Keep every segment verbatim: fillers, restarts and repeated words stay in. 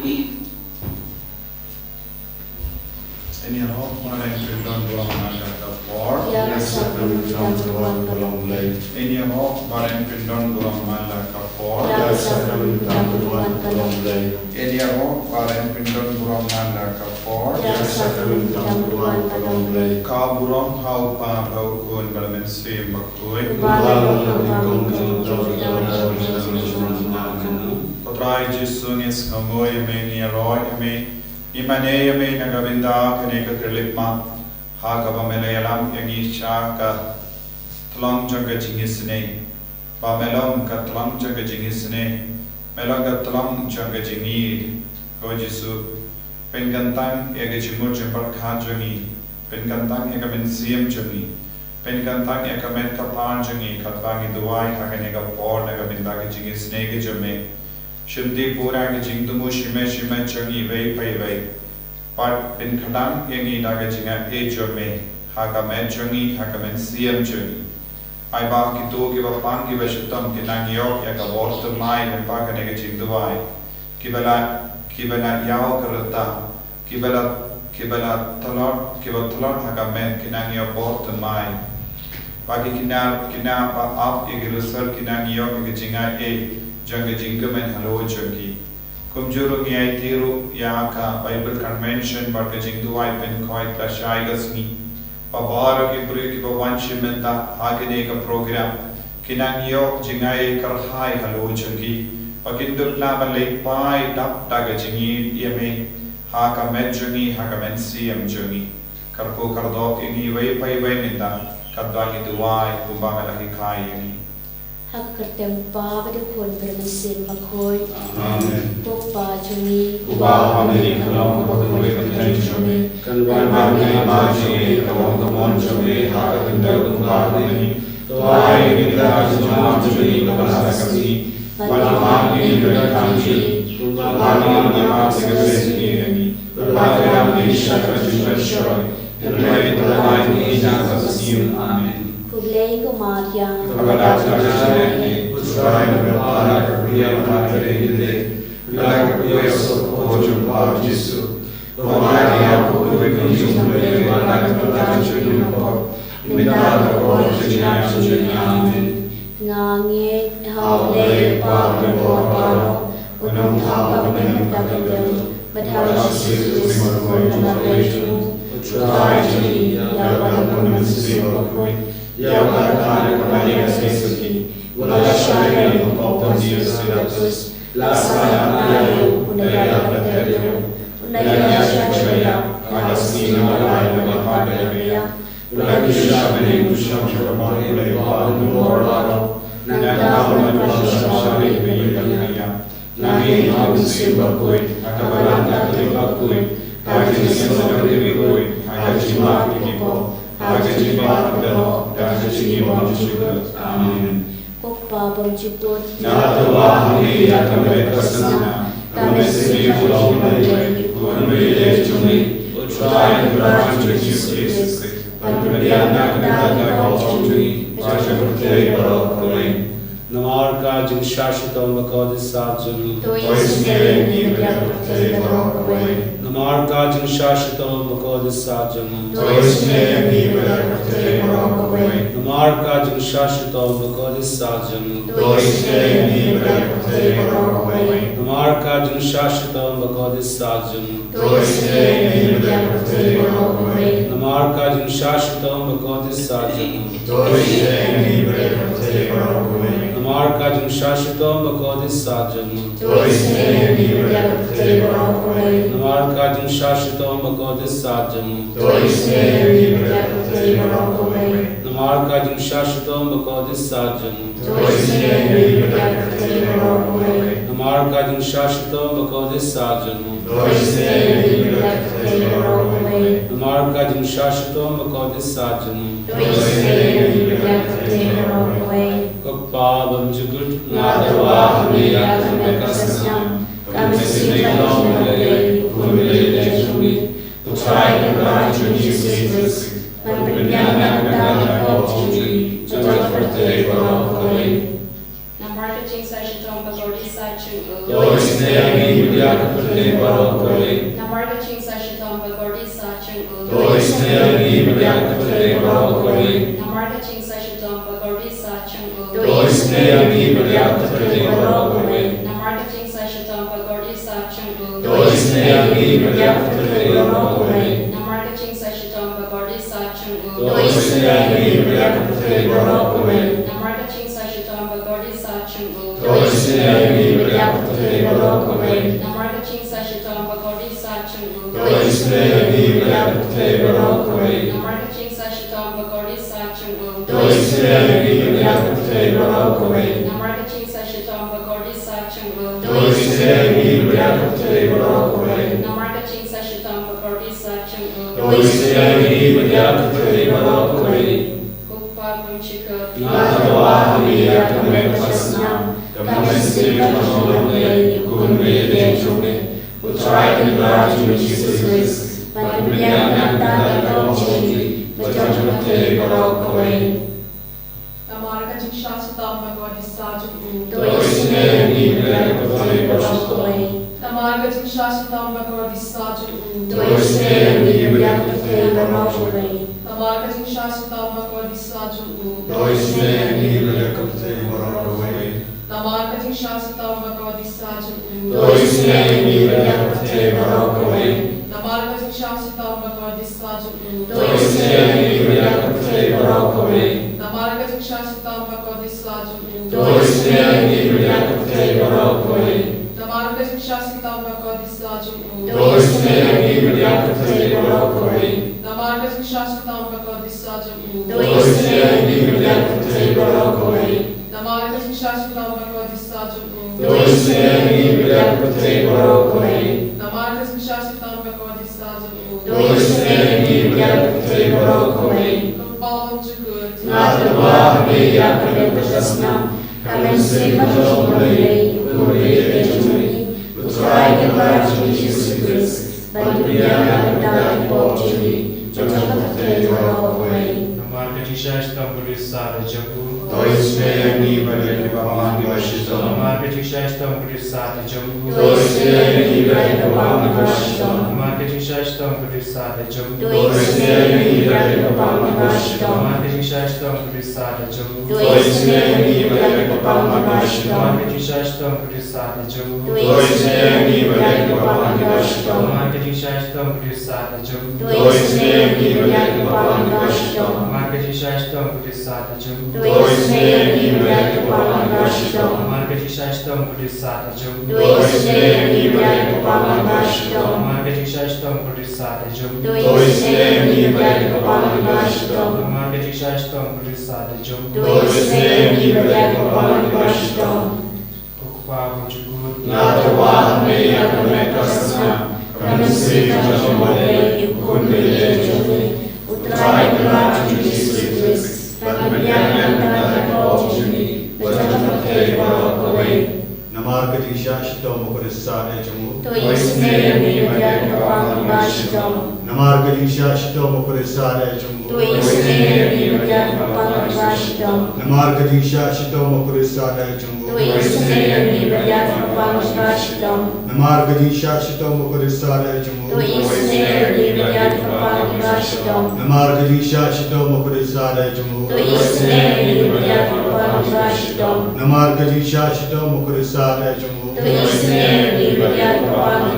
Yn ïaroh ba yn pyndon burom man la ka por. Ïa ka sa ka mynsiem ka burom ka long Blei. Yn ïaroh ba yn pyndon burom man la ka por. Ïa ka sa ka mynsiem ka burom ka long Blei. Yn ïaroh ba yn pyndon burom man la ka por. Ïa ka sa ka mynsiem ka burom ka long Blei. Ka burom ha u Kpa bad ha u Khun bad ha u Mynsiem Bakhuid. Uba ha u Kpa bad ha u Khun. Ko Trai Jisu, ngi sngewnguh ïa me, ngi ïaroh ïa me, ngi mane ïa me na ka bynta kane ka Krilip Month, ha kaba me la ïalam ïa ngi sha ka tlong jong ka jingisynei. Ba me long ka tlong jong ka jingisynei, me long ka tlong jong ka jingïeid. Ko Jisu, pynkyntang ïa ka jingmut jingpyrkhat jong ngi, pynkyntang ïa ka mynsiem jong ngi, pynkyntang ïa ka met ka par jong ngi, katba ngi duwai ha kane ka por na ka bynta ka jingisynei ka jong me. Shim dei pura ka jingthmu shimet shimet jong ngi iwei pa iwei. Bad pynkhlaiñ ïa ngi da ka jingaiei jong me, ha ka met jong ngi, ha ka mynsiem jong ngi. Ai ba kito kiba pang kiba shitom kin nang ïoh ïa ka bor thymmai lyngba kane ka jingduwai. Kiba la, kiba la ïaw ka rta, kiba la, kiba la tlot, kiba tlot ha ka met kin nang ïoh bor thymmai. Ba ki khynnah, khynnah ba ap ïa ki riewstad kin nang ïoh ïa ka jingaiei jong ka jingkmen halor jong ki. Kumjuh ruh ngi aiti ruh ïa ka Bible Convention bad ka jingduwai pynkhoi lashai ka sngi. Ba baroh ki briew kiba wan shim bynta ha kane ka program kin nang ïoh jingaiei kyrhai halor jong ki. Ba kin dup lah ban leit phai dap da ka jingïeid ïa me, ha ka met jong ngi, ha ka mynsiem jong ngi. Kyrkhu kyrdor ïa ngi iwei pa iwei mynta, katba ngi duwai kumba me la hikai ïa ngi. Ha ka kyrteng u Kpa bad u Khun bad u Mynsiem Bakhuid. Amen. Ko Kpa jong ngi. Uba ha bneng, ka long kaba kyrkhu ïa ka kyrteng jong me. Kan wan ha bneng ka hima jong me, kan long ka mon jong me ha ka khyndew kumba ha bneng. To ai ïa ngi mynta ka jingjynjar jong ngi kaba shisha ka sngi. Bad ai ïa ngi ka jingim, kumba ngi ai ïa kiba ai jingim ïa ngi. Bad ym dei ban ai ngi sha ka jingpynshoi, hynrei to ai ïa ngi na ka mynsiem. Amen. Khublei ko Maria. Kaba dap ka jingïeit, U Trai u don bad phi, ha pdeng ki khynnah ki kpa, bad ha pdeng ki khynnah ki kpa u sopor jong phi, U Jisu. Ko Maria, ko Kpa ka jong ngi, to ai ïa ngi ha ka por jong ngi ban ïap. Mynta bad ha ka por jong ngi ban ïap. Amen. Nga ngeit ha U Blei U Kpa uba bor baroh, u nongthaw uba ha bneng bad ha ka khyndew, bad ha U Jisu u Khun uba la ïeit, U Trai jong ngi, ïa uba la pun da U Mynsiem Bakhuid, ïa uba la kha na ka Maria ka Joseph, u la shah ïa u pop Pontius Pilatus, la sah, la kynmaw, u la ïaid ha ka bynta jong u, u la ïaid sha ka jingïap, ha ka sngi namba lai, u la ïaid ha ka jingïap. U la kiew sha bneng, u shong sha ka bor U Blei uba bor baroh. Nangta u la wan sha ka bor U Blei uba ïeit. Nga ngeit ha U Mynsiem Bakhuid, ha ka balang Katholik bakhuid, ha ka jingsynshar bakhuid, ha ka jingma ki kpoh, ha ka jingpyrkhat, da ka jingim bymjukut. Amen. Ko Kpa bymjukut. Nga dawa ha me ïa ka met ka snam, ka mynsiem jong U Blei, U Blei jong ngi, U Trai U Kpa jong ngi Jisu Khrist, ban pynbiang na ka bynta ka pop jong ngi, bad jong ka pyrthei baroh kawei. Namar ka jingshah shitom bakordit sah jong u, to isynei ïa ngi bad ïa ka pyrthei baroh kawei. Namar ka jingshah shitom bakordit sah jong u, to isynei ïa ngi bad ïa ka pyrthei baroh kawei. Namar ka jingshah shitom bakordit sah jong u, to isynei ïa ngi bad ïa ka pyrthei baroh kawei. Namar ka jingshah shitom bakordit sah jong u, to isynei ïa ngi bad ïa ka pyrthei baroh kawei. Namar ka jingshah shitom bakordit sah jong u, to isynei ïa ngi bad ïa ka pyrthei baroh kawei. Namar ka jingshah shitom bakordit sah jong u, to isynei ïa ngi bad ïa ka pyrthei baroh kawei. Namar ka jingshah shitom bakordit sah jong u, to isynei ïa ngi bad ïa ka pyrthei baroh kawei. Namar ka jingshah shitom bakordit sah jong u, to isynei ïa ngi bad ïa ka pyrthei baroh kawei. Namar ka jingshah shitom bakordit sah jong u, to isynei ïa ngi bad ïa ka pyrthei baroh kawei. Namar ka jingshah shitom bakordit sah jong u, to isynei ïa ngi bad ïa ka pyrthei baroh kawei. Ko Kpa bymjukut, nga dawa ha me ïa ka met ka snam, ka mynsiem jong U Blei, U Khun U Blei jong ngi, U Trai U Kpa jong ngi Jisu Khrist, ban pynbiang na ka bynta ka pop jong ngi, jong ka pyrthei baroh kawei. Namar ka jingshah shitom bakordit sah jong u, to isynei ïa ngi bad ka pyrthei baroh kawei. Namar ka jingsah shitom bad kordit sah jong u. To isynei ïa ngi bad ïa ka pyrthei baroh kawei. Namar ka jingsah shitom bad kordit sah jong u. To isynei ïa ngi bad ïa ka pyrthei baroh kawei. Namar ka jingsah shitom bad kordit sah jong u. To isynei ïa ngi bad ïa ka pyrthei baroh kawei. Namar ka jingsah shitom bad kordit sah jong u. To isynei ïa ngi bad ïa ka pyrthei baroh kawei. Namar ka jingsah shitom bad kordit sah jong u. To isynei ïa ngi bad ïa ka pyrthei baroh kawei. Namar ka jingsah shitom bad kordit sah jong u. To isynei ïa ngi bad ïa ka pyrthei baroh kawei. Namar ka jingsah shitom bad kordit sah jong u. To isynei ïa ngi bad ïa ka pyrthei baroh kawei. Namar ka jingsah shitom bad kordit sah jong u. To isynei ïa ngi bad ïa ka pyrthei baroh kawei. Namar ka jingsah shitom bad kordit sah jong u. To isynei ïa ngi bad ïa ka pyrthei baroh kawei. Ko Kpa bymjukut. Nga dawa ha me ïa ka met ka snam, ka mynsiem ka jong U Blei, U Khun baieit jong me, U Trai Kynrad jong ngi Jisu Khrist, bad ka pynbiang nangta ha ka pop jong ngi bad jong ka pyrthei baroh kawei. Namar ka jingshah shitom bad kordit sah jong u. To isynei ïa ngi bad ïa ka pyrthei baroh kawei. Namar ka jingshah shitom bad kordit sah jong u. To isynei ïa ngi bad ïa ka pyrthei baroh kawei. Namar ka jingshah shitom bad kordit sah jong u. To isynei ïa ngi bad ïa ka pyrthei baroh kawei. Namar ka jingshah shitom bad kordit sah jong u. To isynei ïa ngi bad ïa ka pyrthei baroh kawei. Namar ka jingshah shitom bad kordit sah jong u. To isynei ïa ngi bad ïa ka pyrthei baroh kawei. Namar ka jingshah shitom bad kordit sah jong u. To isynei ïa ngi bad ïa ka pyrthei baroh kawei. Namar ka jingshah shitom bad kordit sah jong u. To isynei ïa ngi bad ïa ka pyrthei baroh kawei. Namar ka jingshah shitom bad kordit sah jong u. To isynei ïa ngi bad ïa ka pyrthei baroh kawei. Namar ka jingshah shitom bad kordit sah jong u. To isynei ïa ngi bad ïa ka pyrthei baroh kawei. Namar ka jingshah shitom bad kordit sah jong u. To isynei ïa ngi bad ïa ka pyrthei baroh kawei. Ko Kpa bymjukut. Nga dawa ha me ïa ka met bad ka snam, ka mynsiem ka jong U Blei, U Khun baieit jong ngi, U Trai Kynrad jong ngi Jisu Khrist, bad ka pynbiang nangta ha ka pop jong ngi bad jong ka pyrthei baroh kawei. Namar ka jingshah shitom bad kordit sah jong u. To isynei ïa ngi bad ïa ka pyrthei baroh kawei. Namar ka jingshah shitom bad kordit sah jong u. To isynei ïa ngi bad ïa ka pyrthei baroh kawei. Namar ka jingshah shitom bad kordit sah jong u. To isynei ïa ngi bad ïa ka pyrthei baroh kawei. Namar ka jingshah shitom bad kordit sah jong u. To isynei ïa ngi bad ïa ka pyrthei baroh kawei. Namar ka jingshah shitom bad kordit sah jong u. To isynei ïa ngi bad ïa ka pyrthei baroh kawei. Namar ka jingshah shitom bad kordit sah jong u. To isynei ïa ngi bad ïa ka pyrthei baroh kawei. Namar ka jingshah shitom bad kordit sah jong u. To isynei ïa ngi bad ïa ka pyrthei baroh kawei. Namar ka jingshah shitom bad kordit sah jong u. To isynei ïa ngi bad ïa ka pyrthei baroh kawei. Namar ka jingshah shitom bad kordit sah jong u. To isynei ïa ngi bad ïa ka pyrthei baroh kawei. Namar ka jingshah shitom bad kordit sah jong u. To isynei ïa ngi bad ïa ka pyrthei baroh kawei. Ko Kpa bymjukut. Nga dawa ha me ïa ka met ka snam, ka mynsiem ka jong U Blei, U Khun baieit jong ngi, U Trai Kynrad jong ngi Jisu Khrist, bad ka pynbiang nangta ha ka pop jong ngi bad jong ka pyrthei baroh kawei. Namar ka jingshah shitom bad kordit sah jong u. To isynei ïa ngi bad ïa ka pyrthei baroh kawei. Namar ka jingshah shitom bad kordit sah jong u. To isynei ïa ngi bad ïa ka pyrthei baroh kawei. Namar ka jingshah shitom bad kordit sah jong u. To isynei ïa ngi bad ïa ka pyrthei baroh kawei. Namar ka jingshah shitom bad kordit sah jong u. To isynei ïa ngi bad ïa ka pyrthei baroh kawei. Namar ka jingshah shitom bad kordit sah jong u. To isynei ïa ngi bad ïa ka pyrthei baroh kawei. Namar ka jingshah shitom bad kordit sah jong u. To isynei ïa ngi bad ïa ka pyrthei baroh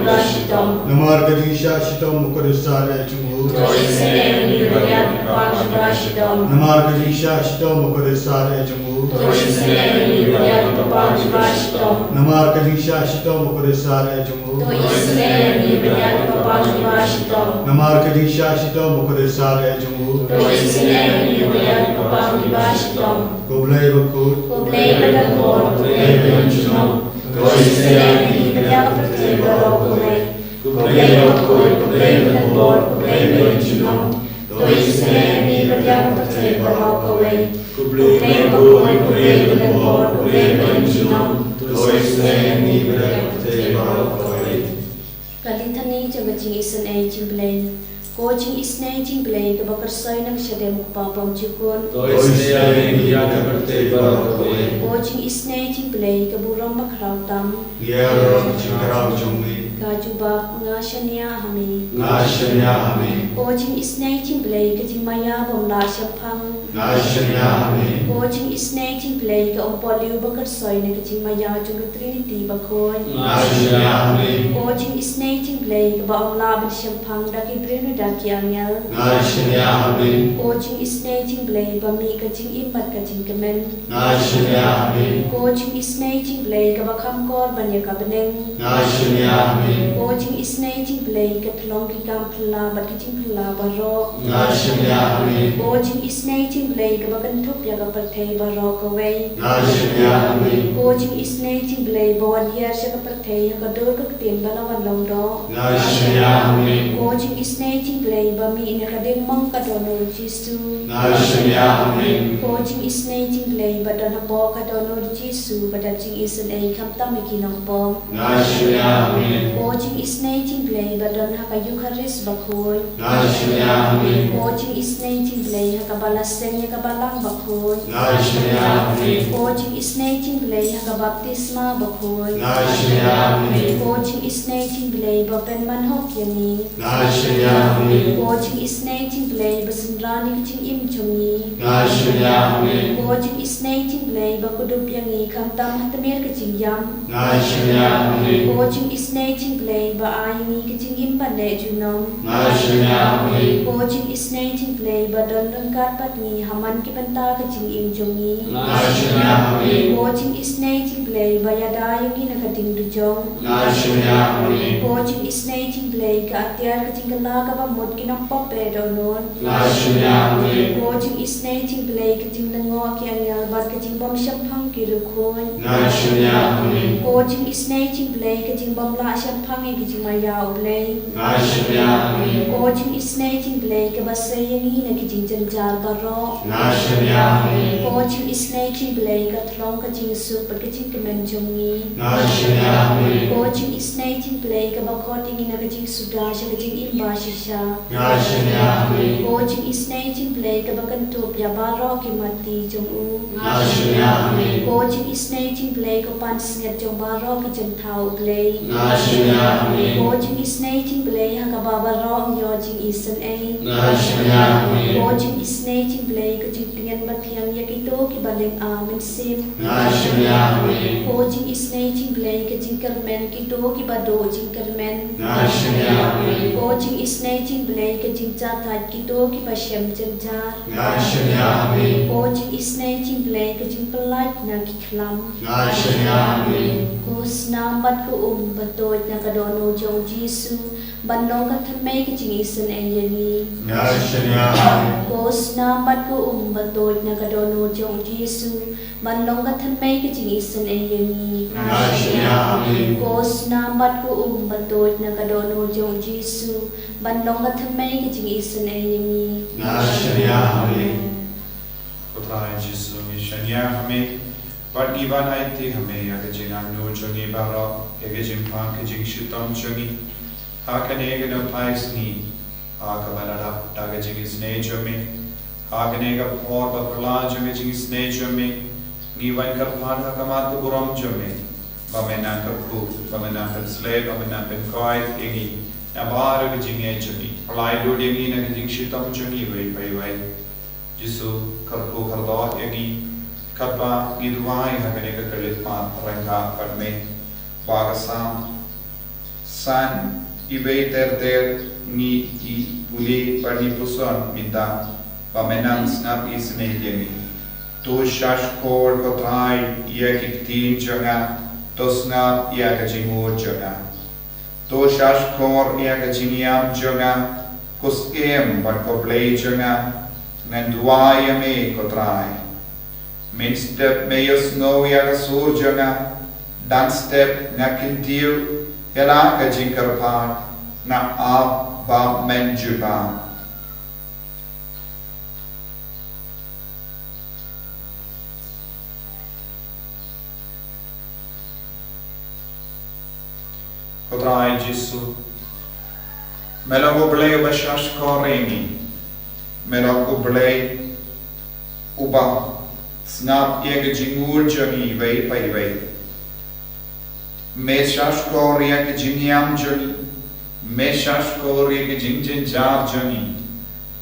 kawei. Namar ka jingshah shitom bad kordit sah jong u. To isynei ïa ngi bad ïa ka pyrthei baroh kawei. Namar ka jingshah shitom bad kordit sah jong u. To isynei ïa ngi bad ïa ka pyrthei baroh kawei. Namar ka jingshah shitom bad kordit sah jong u. To isynei ïa ngi bad ïa ka pyrthei baroh kawei. Namar ka jingshah shitom bad kordit sah jong u. To isynei ïa ngi bad ïa ka pyrthei baroh kawei. Ko Blei bakhuid. Ko Blei badonbor, ko Blei bajunom. To isynei ïa ngi bad ïa ka pyrthei baroh kawei. Ko Blei bakhuid, ko Blei badonbor, ko Blei bajunom. To isynei ïa ngi bad ïa ka pyrthei baroh kawei. Ko Blei bakhuid, ko Blei badonbor, ko Blei bajunom. To isynei ïa ngi bad ïa ka pyrthei baroh kawei. Ka Litany jong ka jingisynei jong U Blei. Ko jingisynei jong U Blei kaba kyrsoi na ka shadem U Kpa bymjukut. To isynei ïa ngi bad ïa ka pyrthei baroh kawei. Ko jingisynei jong U Blei ka burom bakhraw tam. Ïaroh ka jingkhraw jong me. jubab, nga shaniah ha me. Nga shaniah ha me. Ko jingisynei jong U Blei, ka jingmaïa bym lah shemphang. Nga shaniah ha me. Ko jingisynei jong U Blei, ka umpohliew bakhuid na ka jingmaïa jong ka Trinity bakhuid. Nga shaniah ha me. Ko jingisynei jong U Blei, kaba ym lah ban shemphang da ki briew ne da ki angel. Nga shaniah ha me. Ko jingisynei jong U Blei, ba mih ka jingim bad ka jingkmen. Nga shaniah ha me. Ko jingisynei jong U Blei, kaba kham kor ban ïa ka bneng. Nga shaniah ha me. Ko jingisynei jong U Blei, ka tyllong ki kam phylla bad ki jingphylla baroh. Nga shaniah ha me. Ko jingisynei jong U Blei, kaba kynthup ïa ka pyrthei baroh kawei. Nga shaniah ha me. Ko jingisynei jong U Blei, ba wan hiar sha ka pyrthei ha ka dur ka ktien ba la wan long doh. Nga shaniah ha me. Ko jingisynei jong U Blei, ba mih na ka diengmong ka dohnud Jisu. Nga shaniah ha me. Ko jingisynei jong U Blei, ba don hapoh ka dohnud Jisu, ba dap jingisynei khamtam ïa ki nongpop. Nga shaniah ha me. Ko jingisynei jong U Blei, ba don ha ka Eukharist bakhuid. Nga shaniah ha me. Ko jingisynei jong U Blei, ha kaba la seng ïa ka balang bakhuid. Nga shaniah ha me. Ko jingisynei jong U Blei, ha ka baptisma bakhuid. Nga shaniah ha me. Ko jingisynei jong U Blei, ba pynman hok ïa ngi. Nga shaniah ha me. Ko jingisynei jong U Blei, ba synran ïa ka jingim jong ngi. Nga shaniah ha me. Ko jingisynei jong U Blei, ba kdup ïa ngi khamtam ha tmier ka jingïam. Nga shaniah ha me. Ko jingisynei jong U Blei, ba ai ïa ngi ka jingim ban leh junom. Nga shaniah ha me. Ko jingisynei jong U Blei, ba don ryngkat bad ngi ha man ki bynta ka jingim jong ngi. Nga shaniah ha me. Ko jingisynei jong U Blei, ba ïada ïa ngi na ka ding dujok. Nga shaniah ha me. Ko jingisynei jong U Blei, ka atiar ka jingkylla kaba mut ki nongpop badohnud. Nga shaniah ha me. Ko jingisynei jong U Blei, ka jinglyngngoh ki angel bad ka jingbymshemphang ki riewkhuid. Nga shaniah ha me. Ko jingisynei jong U Blei, ka jingbymlah shemphang ïa ka jingmaïa U Blei. Nga shaniah ha me. Ko jingisynei jong U Blei, kaba sei ïa ngi na ki jingjynjar baroh. Nga shaniah ha me. Ko jingisynei jong U Blei, ka tyllong ka jingsuk bad ka jingkmen jong ngi. Nga shaniah ha me. Ko jingisynei jong U Blei, kaba khot ïa ngi na ka jingsuda sha ka jingim bashisha. Nga shaniah ha me. Ko jingisynei jong U Blei, kaba kynthup ïa baroh ki matti jong u. Nga shaniah ha me. Ko jingisynei jong U Blei, ko pansngiat jong baroh ki jingthaw U Blei. Nga shaniah ha me. Ko jingisynei jong U Blei, ha kaba baroh ngi ïoh jingisynei. Nga shaniah ha me. Ko jingisynei jong U Blei, ka jingtngen bathiang ïa kito kiba lynga mynsiem. Nga shaniah ha me. Ko jingisynei jong U Blei, ka jingkyrmen kito kiba duh jingkyrmen. Nga shaniah ha me. Ko jingisynei jong U Blei, ka jingjathait kito kiba shem jynjar. Nga shaniah ha me. Ko jingisynei jong U Blei, ka jingpyllait na ki khlam. Nga shaniah ha me. Ko snam bad ko um ba tuid na ka dohnud jong U Jisu, ban long ka thymmei ka jingisynei ïa ngi. Nga shaniah ha me. Ko snam bad ko um ba tuid na ka dohnud jong U Jisu, ban long ka thymmei ka jingisynei ïa ngi. Nga shaniah ha me. Ko snam bad ko um ba tuid na ka dohnud jong U Jisu, ban long ka thymmei ka jingisynei ïa ngi. Nga shaniah ha me. Ko Trai Jisu, ngi shaniah ha me. Bad ngi wan aiti ha me ïa ka jingangnud jong ngi baroh, ïa ka jingpang ka jingshitom jong ngi ha kane ka nongpynsngi, ha kaba la dap da ka jingisynei jong me. Ha kane ka por ba phylla jong ka jingisynei jong me, ngi wan kyrpad ha khmat ka burom jong me, ba me nang kyrkhu, ba me nang pynshlei, ba me nang pynkhuid ïa ngi na baroh ka jingngeit jong ngi. Pynlait lut ïa ngi na ka jingshitom jong ngi iwei pa iwei. Jisu, kyrkhu kyrdoh ïa ngi, katba ngi duwai ha kane ka Khristmas ryngkat bad me, ba ka san, san iwei ter ter ngi ïa pule bad ngi puson mynta, ba me nang sngap isynei ïa ngi. To shahshkor, ko Trai, ïa ki ktien jong nga, to sngap ïa ka jingmut jong nga. To shahshkor ïa ka jingïam jong nga, ko Syiem bad ko Blei jong nga, ngan duwai ïa me, ko Trai. Mynstep me ïohsngew ïa ka sur jong nga, dang step nga kyntiew ïa la ka jingkyrpad, nga ap ba men jubab. Ko Trai Jisu, me long U Blei uba shahshkor ïa ngi, me long U Blei uba sngap ïa ka jingmut jong ngi iwei pa iwei. Me shahshkor ïa ka jingïam jong ngi, me shahshkor ïa ka jingjynjar jong ngi,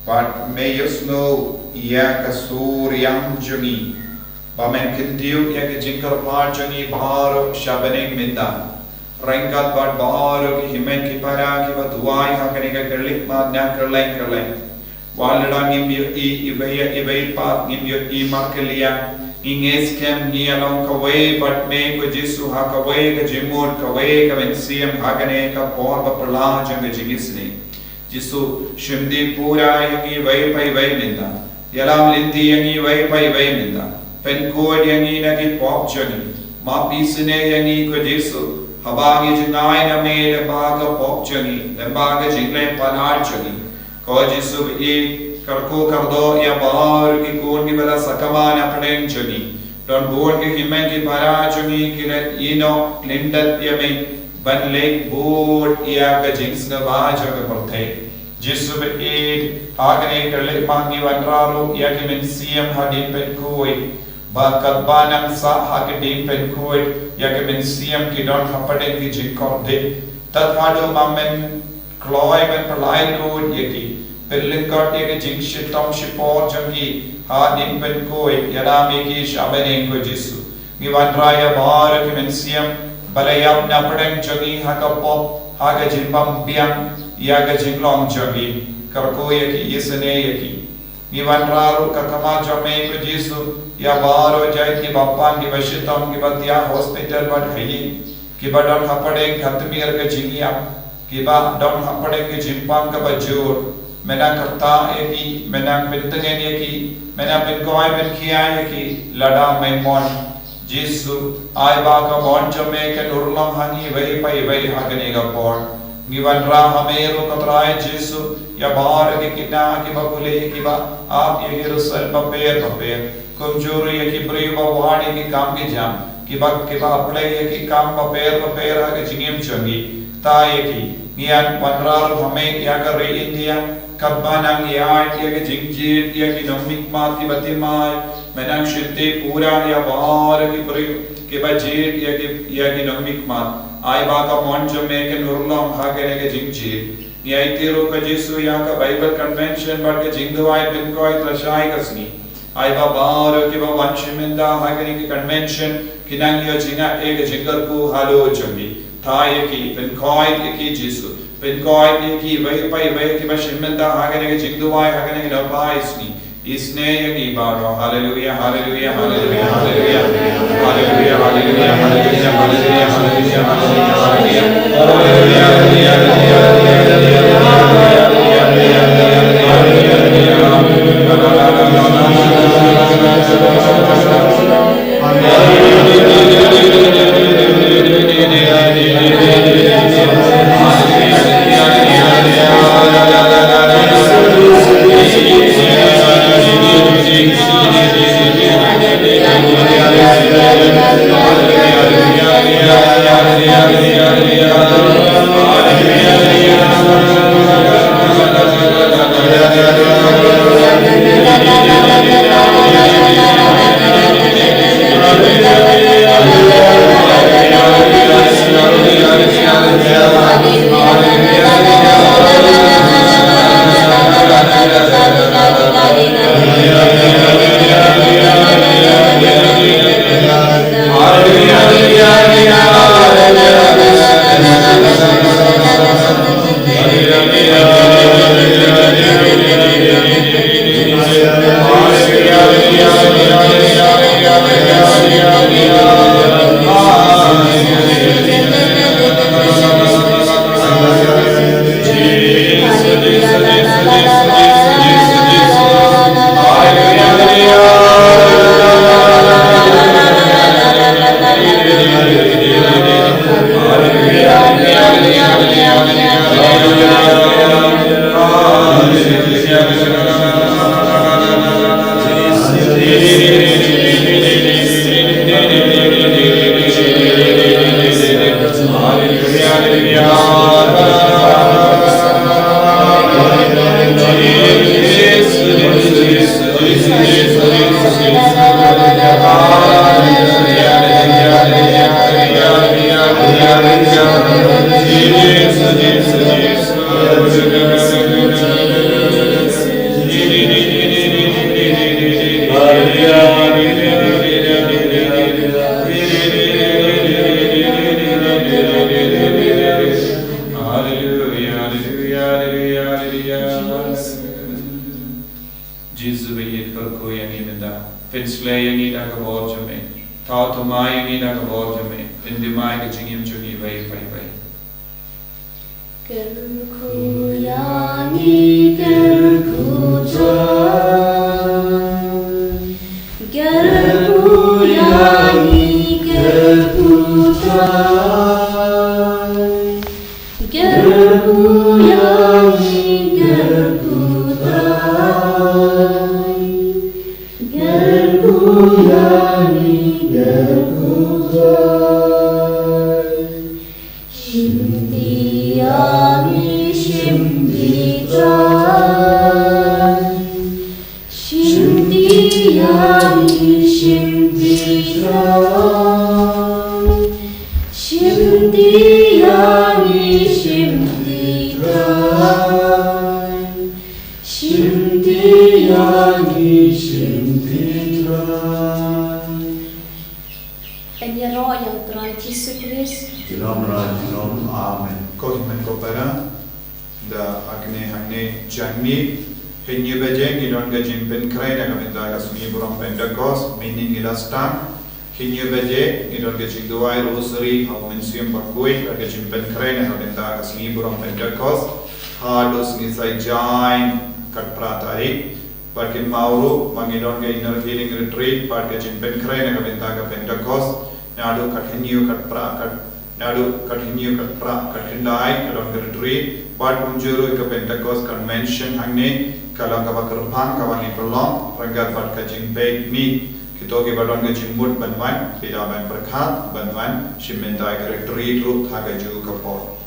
bad me ïohsngew ïa ka sur ïam jong ngi, ba men kyntiew ïa ka jingkyrpad jong ngi baroh sha bneng mynta. Ryngkat bad baroh ki hynmen ki para kiba duwai ha kane ka khyllipmat na kylleng kylleng. Wat lada ngim ïohi iwei ïa iwei pat, ngim ïohi markylliang, ngi ngeit skhem ngi ïa long kawei bad me ko Jisu ha kawei ka jingmut, kawei ka mynsiem ha kane ka por ba phylla jong ka jingisynei. Jisu, shim dih pura ïa ngi iwei pa iwei mynta. Ïalam lynti ïa ngi iwei pa iwei mynta. Pynkhuid ïa ngi na ki pop jong ngi. Map isynei ïa ngi ko Jisu, haba ngi jngai na me lyngba ka pop jong ngi, lyngba ka jingleh palat jong ngi. Ko Jisu ba ïeit, kyrkhu kyrdoh ïa baroh ki khun kiba la sakma na pdeng jong ngi. Don bun ki hynmen ki para jong ngi ki la ïehnoh lyndet ïa me ban leit bud ïa ka jingsngewbha jong ka pyrthei. Jisu ba ïeit, ha kane ka khyllipmat ngi wanrah ruh ïa ki mynsiem ha ding pynkhuid. Ba katba nang sah ha ka ding pynkhuid, ïa ki mynsiem ki don hapdeng ki jingkordit. Tad haduh ba men kloi ban pynlait lut ïa ki, pynlyngkot ïa ki jingshitom shipor jong ki ha ding pynkhuid, ïalam ïa ki sha bneng ko Jisu. Ngi wanrah ïa baroh ki mynsiem ba la ïap na pdeng jong ngi ha ka pop, ha ka jingbymbiang ïa ka jinglong jong ngi. Kyrkhu ïa ki, isynei ïa ki. Ngi wanrah ruh ka khmat jong me ko Jisu ïa baroh jait kiba pang, kiba shitom, kiba thiah hospital bad ha ïing, kiba don hapdeng ka tmier ka jingïap, kiba don hapdeng ka jingpang kaba jur. Me nang kyrteng ïa ki, me nang pyntngen ïa ki, me nang pynkoit pynkhia ïa ki lada me mon. Jisu, ai ba ka mon jong me kan urlong ha ngi iwei pa iwei ha kane ka por. Ngi wanrah ha me ruh ko Trai Jisu ïa baroh ki khynnah kiba pule, kiba ap ïa ki result bapher bapher. Kumjuh ruh ïa ki briew ba wad ïa ki kam ki jam, kiba, kiba pule ïa ki kam bapher bapher ha ka jingim jong ngi. Kta ïa ki. Ngi wanrah ruh ha me ïa ka ri India, katba nang ïaid ïa ka jingjied ïa ki nongmihkhmat kiba thymmai. Me nang shim dih pura ïa baroh ki briew kiba jied ïa ki, ïa ki nongmihkhmat. Ai ba ka mon jong me kan urlong ha kane ka jingjied. Ngi aiti ruh ko Jisu ïa ka Bible Convention bad ka jingduwai pynkoit lashai ka sngi. Ai ba baroh kiba wan shim bynta ha kane ka convention ki nang ïoh jingngeit ïa ka jingkyrkhu halor jong ngi. Kta ïa ki, pynkoit ïa ki Jisu. Pynkoit ïa ki iwei pa iwei kiba shim bynta ha kane ka jingduwai ha kane ka daw pai sngi. Isynei ïa ngi baroh. Haleluia, haleluia, haleluia, haleluia. Haleluia, haleluia, haleluia, haleluia, haleluia, haleluia, haleluia. Haleluia, haleluia, haleluia, haleluia, haleluia, haleluia. Jisu ba ïeit, kyrkhu ïa ngi mynta. Pynshlei ïa ngi da ka bor jong me. Thaw thymmai ïa ngi da ka bor jong me. Pynthymmai ka jingim jong ngi iwei pa iwei. Kyrkhu ïa ngi, kyrkhu Trai. Kyrkhu ïa ngi, kyrkhu Trai. Kyrkhu ïa ngi, kyrkhu Trai. Kyrkhu ïa ngi, kyrkhu Trai. Shimti ïa ngi, shimti Trai. Shimti ïa ngi, shimti Trai. Shimti ïa ngi, shimti Trai. Shimti ïa ngi, shimti Trai. Yn ïaroh ïa u Trai Jisu Khrist. Junom la junom. Amen. Ko hynmen ko para, da ha kane hangne janmiet hynñiew baje ngi don ka jingpynkhreh na ka bynta ka sngi burom Pentecost, mynnin ngi la start. Hynñiew baje ngi don ka jingduwai rosary ha u Mynsiem Bakhuid bad ka jingpynkhreh na ka bynta ka sngi burom Pentecost. Haduh sngi Saitjaiñ khatphra tarik. Bad kynmaw ruh ba ngi don ka Inner Healing Retreat bad ka jingpynkhreh na ka bynta ka Pentecost. Naduh khathynñiew, khatphra, khat naduh khathynñiew, khatphra, khatkhyndai ka don ka retreat. Bad kumjuh ruh ka Pentecost Convention hangne ka long kaba kyrpang kaba ngi pynlong ryngkat bad ka jingpeit miet. Kito kiba don ka jingmut ban wan, phi lah ban pyrkhat ban wan shim bynta ka retreat ruh ha kajuh ka por.